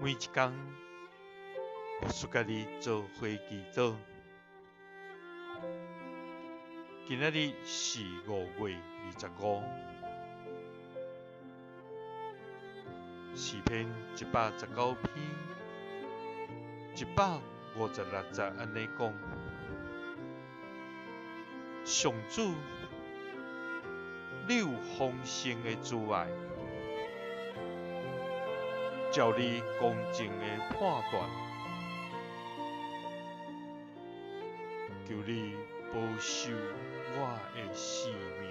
每一工，牧師佮你做伙祈禱。今仔日是5月25，詩篇119篇156節按呢講：上主，你有豐盛的慈愛。照你公正的判斷，求你保守我的性命。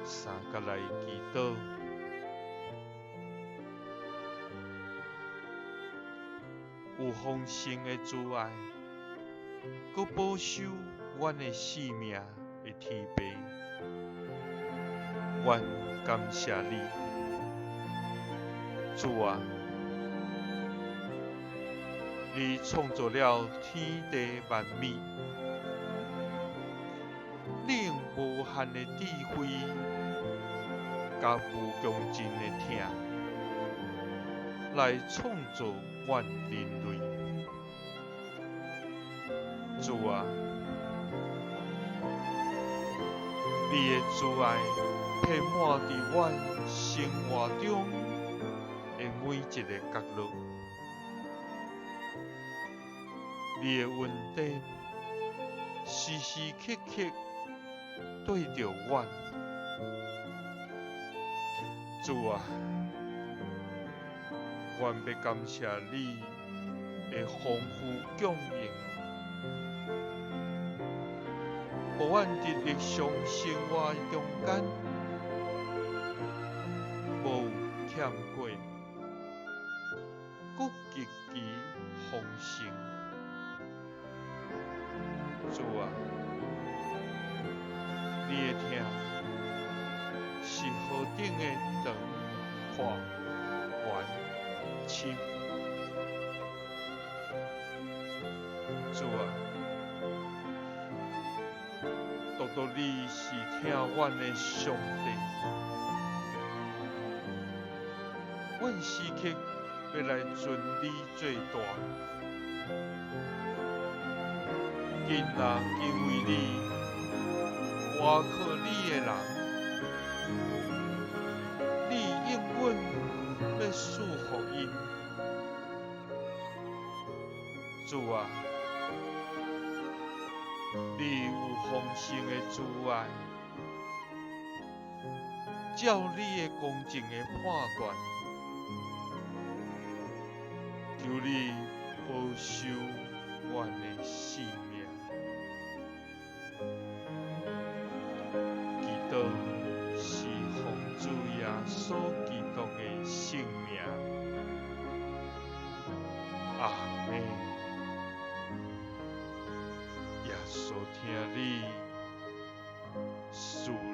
三角來祈禱，有豐盛的慈愛，閣保守阮的性命的天父。阮感謝你，主啊，你創造了天地萬物，你用無限的智慧佮無窮盡的疼來創造阮人類。主啊，你的慈愛遍滿佇阮生活中的每一个角落，你的恩典時時刻刻綴著阮。主啊，阮欲感謝你的豐富供應，予阮佇日常生活中間無欠過，閣極其豐盛。主啊，你的疼是何等的長、闊、懸、深。主啊，獨獨你是疼阮的上帝，阮時刻欲來尊你做大，囝仔敬畏你、倚靠你的人，你應允欲賜福𪜶。主啊，你有豐盛的慈愛，照你的公正的判斷，求你保守阮的性命。祈禱是奉主耶穌基督的聖名。阿們。耶穌疼你，賜你。